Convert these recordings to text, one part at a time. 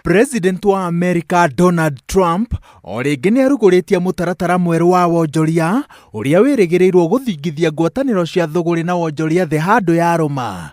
President wa Amerika Donald Trump o rĩngĩ nĩ arugũrĩtie mũtaratara mwerũ wa wonjoria ũrĩa wĩrĩgĩrĩirwo gũthingithia ngwatanĩro cia thũgũrĩ na wonjoria thĩ handũ yarũma.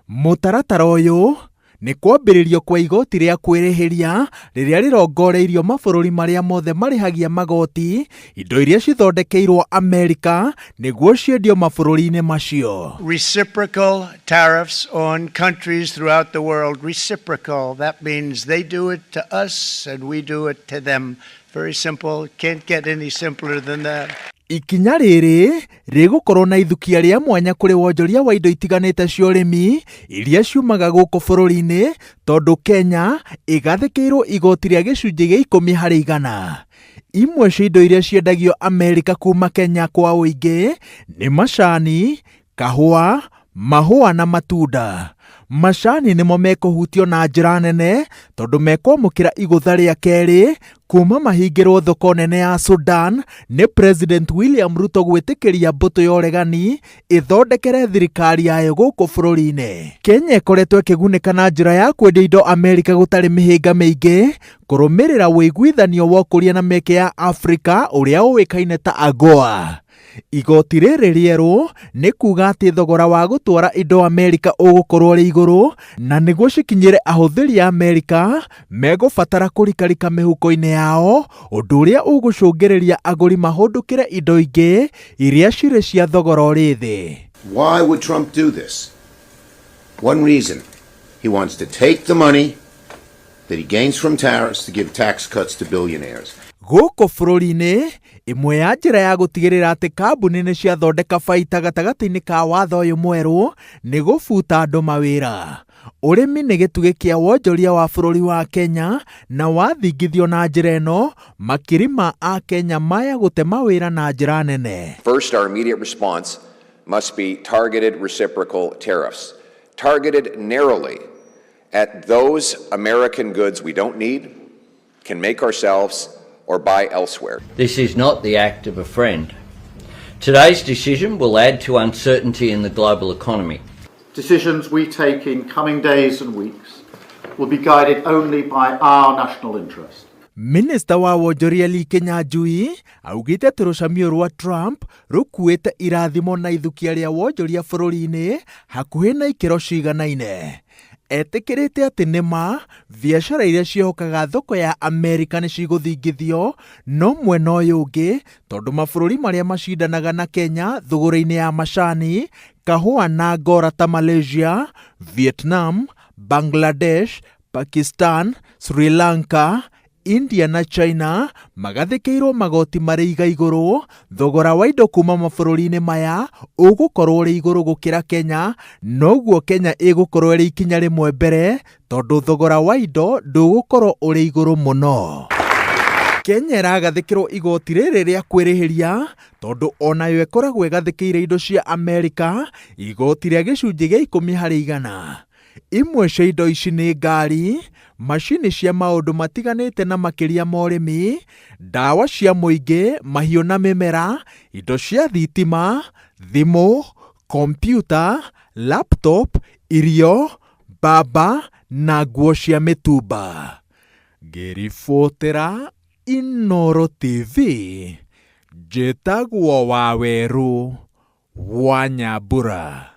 Mũtaratara ũyũ nĩ kwambĩrĩrio kwa igoti rĩa kwĩrĩhĩria rĩrĩa rĩrongoreirio mabũrũri marĩa mothe marĩhagia magoti indo iria cithondekeirwo Amerika nĩguo ciendio mabũrũri-inĩ macio. Reciprocal tariffs on countries throughout the world. Reciprocal, that means they do it to us and we do it to them. Very simple. Can't get any simpler than that. Ikinya rĩrĩ rĩgũkorwo na ithukia rĩa mwanya kũrĩ wonjoria wa indo itiganĩte cia ũrĩmi iria ciumaga gũkũ bũrũri-inĩ tondũ Kenya ĩgathĩkĩirwo igoti rĩa gĩcunjĩ gĩa 10 harĩ igana. Imwe cia indo iria ciendagio Amerika kuma Kenya kwa ũingĩ nĩ macani, kahũa, mahũa na matunda. Macani nĩmo mekũhutio na njĩra nene tondũ mekwamũkĩra igũtha rĩa kerĩ kuma mahingĩrwo thoko nene ya Sudan nĩ President William Ruto gwĩtĩkĩria mbũtũ ya ũregani ĩthondekere thirikari yayo gũkũ bũrũri-inĩ. Kenya ĩkoretwo ĩkĩgunĩka na njĩra ya kwendia indo Amerika gũtarĩ mĩhĩnga mĩingĩ kũrũmĩrĩra ũiguithanio wa ũkũria na mĩeke ya Afrika ũrĩa ũĩkaine ta AGOA. Igoti rĩrĩ rĩerũ nĩ kuga atĩ thogora wa gũtwara indo Amerika ũgũkorwo ũrĩ igũrũ na nĩguo cikinyĩre ahũthĩri a Amerika megũbatara kũrikarika mĩhuko-inĩ yao ũndũ ũrĩa ũgũcũngĩrĩria agũri mahũndũkĩre indo ingĩ iria cirĩ cia thogora ũrĩ thĩ. Why would Trump do this? One reason. He wants to take the money that he gains from tariffs to give tax cuts to billionaires. Gũkũ bũrũri-inĩ, ĩmwe ya njĩra ya gũtigĩrĩra atĩ kambuni nĩ ciathondeka baita gatagatĩ-inĩ ka watho ũyũ mwerũ nĩ gũbuta andũ mawĩra. Ũrĩmi nĩ gĩtugĩ kĩa wonjoria wa bũrũri wa Kenya na wathingithio na njĩra ĩno, makiri ma Akenya maya gũte mawĩra na njĩra nene. First, our immediate response must be targeted reciprocal tariffs, targeted narrowly at those American goods we don't need, can make ourselves, or buy elsewhere. This is not the act of a friend. Today's decision will add to uncertainty in the global economy. Decisions we take in coming days and weeks will be guided only by our national interest. Minista wa wonjoria Lee Kinyanjui augĩte atĩ rũcamio rwa Trump rũkuĩte irathimo na ithukia rĩa wonjoria bũrũri-inĩ hakuhĩ na ikĩro ciganaine. Etĩkĩrĩte atĩ nĩ ma biacara iria ciĩhokaga thoko ya Amerika nĩ cigũthingithio, no mwena ũyũ ũngĩ tondũ mabũrũri marĩa macindanaga na Kenya thũgũrĩ-inĩ ya macani, kahũa na ngora ta Malaysia, Vietnam, Bangladesh, Pakistan, Sri Lanka, India na China magathĩkĩirwo magoti marĩ iga igũrũ, thogora wa indo kuma mabũrũri-inĩ maya ũgũkorwo ũrĩ igũrũ gũkĩra Kenya, noguo Kenya ĩgũkorwo ĩrĩ ikinya rĩmwe mbere tondũ thogora wa indo ndũgũkorwo ũrĩ igũrũ mũno. Kenya ĩragathĩkĩrwo igoti rĩrĩ rĩa kwĩrĩhĩria tondũ onayo ĩkoragwo ĩgathĩkĩire indo cia Amerika igoti rĩa gĩcunjĩ gĩa 10 harĩ igana. Imwe cia indo ici nĩ ngari, macini cia maũndũ matiganĩte na makĩria ma ũrĩmi, ndawa cia mũingĩ, mahiũ na mĩmera, indo cia thitima, thimũ, kompiuta, laptop, irio, mbamba na nguo cia mĩtumba. Ngĩribotera Inooro TV, njĩtagwo Wawerũ wa Nyambura.